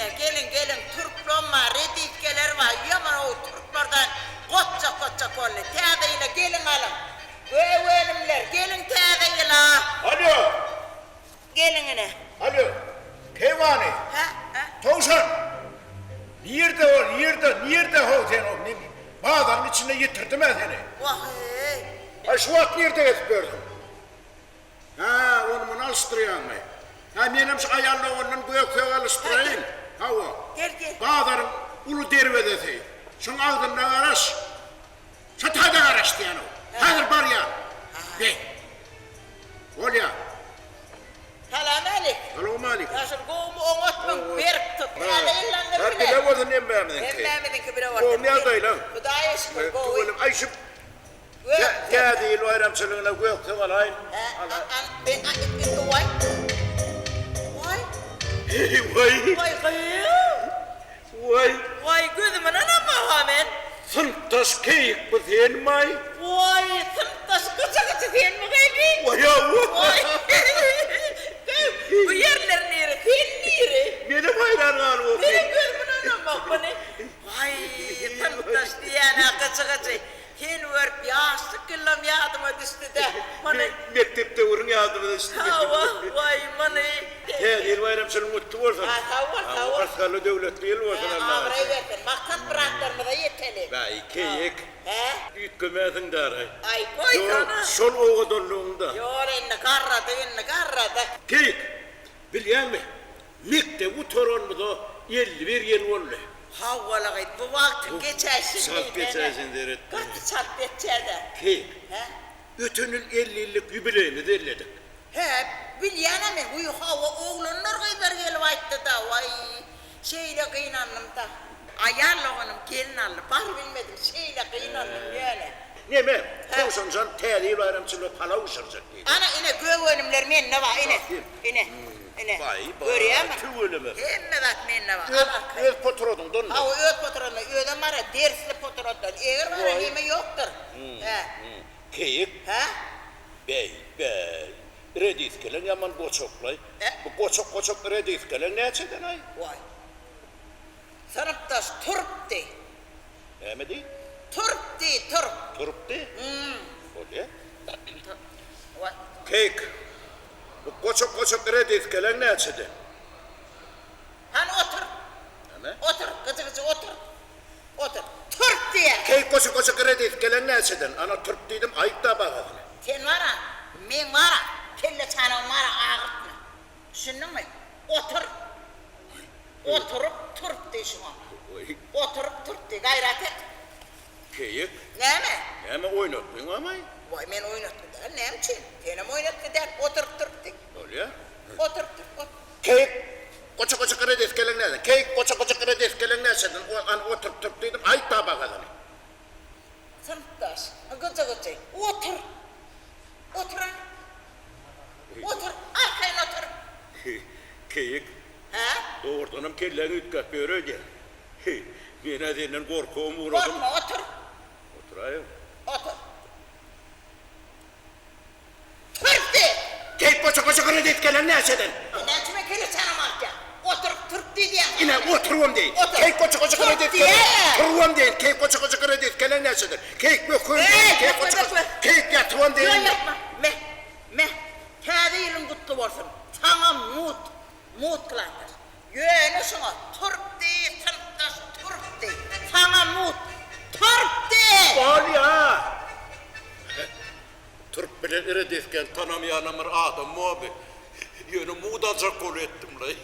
ine, geliň, geliň, turplam bar, rediskeler bar, ýaman gowy turplardan goçjak-goçjak boldy. Täze ýyla geliň alyň. Gök önümler, geliň täze ýyla. Alýo! Geliň ine. Alýo! Keýwany! Hä, hä? Towşan! Nirde ol, nirde, nirde how sen ol, men bazaryň içinde ýitirdim-ä seni. Wah-eý! Aý, şu wagt nirde gezip ýörsüň? Hä, ony-muny alyşdyrýaňmy? Hä, menem şu aýal dogandan gök-sök alyşdyraýyn. Hawa. Gel, gel. Bazaryň uly derwezesi. Şoň agzynda garaş. Şo taýda garaş diýýän-ow. Häzir barýan. Be. Bolýa. Salam-älik. Salowmalikim. Ýaşuly gowumy, oňatmyň? Berk tut. Täze ýyldan Hä, bile. bile bolsun hemmämiziňki. Hemmämiziňki bile bolsun. Gowumy ýagdaýlaň? Hudaýa şükür, gowy. Tüweleme. Aý, şu Täze ýyl baýramçylygyna gök-sök alaýyn. Waý. Waý gözüme ynanamok-a men. Synpdaş keýik bu senmi-aý? Waý synpdaş gyjy-gyjy senmi gyzy? Waý-hawa. Waý. Bu ýerler nire, sen nire? Menem haýran galyp otyryn. Menem gözüme ynanamok muny. Waý synpdaş diýýän-ä gyjy-gyjy. Seni görüp ýaşlyk ýyllam ýadyma düşdi-dä, muny. Mekdep döwrüň ýadyma düşdi. Hawa, waý, muny. Täze ýyl baýramçylygyň gutly bolsun. Ha, sag bol, sag bol. Rysgally döwletli ýyl bolsun Allajan. Abraý bersin. Maksat myratlarymyza ýeteli. Baý, keýik. Hä? Üýtgemäsiň daraý. Aý, goýsana. Ýok, şol owadanlygyňda. Ýok, indi garradyk, indi garradyk. Keýik, bilýäňmi, Mekdebi gutaranymyza 51 ýyl boldy. Hawa-la gyz, bu wagtyň geçäýşini Çalt geçäýşini seret. Gaty çalt geçýär-dä. Keýik. Hä? Öten ýyl 50 ýyllyk ýubileýimizi belledik. Hä, bilýän-ä men. Wiý, hawa, oglanlar gyzlar gelip aýtdy-da, waý, şeýle gynandym-da. Aýal doganym gelin aldy, barybilmedim, şeýle gynandym ýöne. Neme, Towşan jan Täze ýyl baýramçylygyna palaw bişirjek diýdi. Ana, ine, gök önümler mende bar, ine, ine, ine. Baý, baý, Görýäňmi? tüweleme. Hemme zat mende bar, al arkaýyn. Öz poturadyňdanmy? Hawa, öz poturadymdan, özem bar-a, dersli poturaddan. Eger bar-a, neme ýokdur. Hä. Keýik. Hä? Beý, beý, rediskeleň ýaman goçaklaý. Bu goçak-goçak rediskeleň näçeden-aý? Waý. Synpdaş, turupdy. Näme diý? Turp diý, turp. Turp diý? Bolýa. Keýik, bu goçak-goçak rediskeleň näçeden? Hany otur. Näme? Otur, gyjy-gyjy otur. Otur. Turp diýýän. Keýik goçak-goçak rediskeleň näçeden? Ana turp diýdim, aýt-da bahasyny. Sen bar-a, meň bar-a, kelleçanagym bar-a agyrtma. Düşündiňmi? Otur. Oturyp turtdy şuňa. Oturyp turtdy. Gaýrat et. Keýik. Näme? Näme oýnatdyňamaý? Waý, men oýnatgy däl. Näme üçin? Senem oýnatgy däl. Oturyp turtdy. Bolýa. Oturyp turtdy. Ot. Keýik. Goça goça gyra desgeleň näde? Keýik goça goça gyra desgeleň näçeden? O an oturyp turtdy diýdim. Aýt tabagasyny. Synpdaş. Gyjy-gyjy. Otur. Otur. Otur, arkaýyn otur. Keýik. Hä? Dogrudanam kelläňi üýtgäp ýör öýdýän. Men-ä senden gorkubam ugradym. Gorkma, otur. Oturaýyn. Otur. Türkdi! Keýik goça-goça gyra gelen näçeden? Näme üçin men keleçanam alypýan? Oturyp türk diýýäň. Ine, oturybam deýin. Otur. Keýik goça-goça gyra Türk diýä! Turubam deýin. Keýik goça-goça gyra gelen näçeden? Keýik bökübem deýin. Keýik goça-goça. Keýik ýatybam deýin. Ýok, ýatma. Meh. Meh, Täze ýylyň gutly bolsun! Saňa mut, mut klasdaş. Ýöne şuňa turp diý, synpdaş, turp diý. Saňa mut, turp diý! Bolýa! Turp bilen iri desgäni tanamaýanam bir adam bormy? Ýöne mut aljak bolup etdim-laý.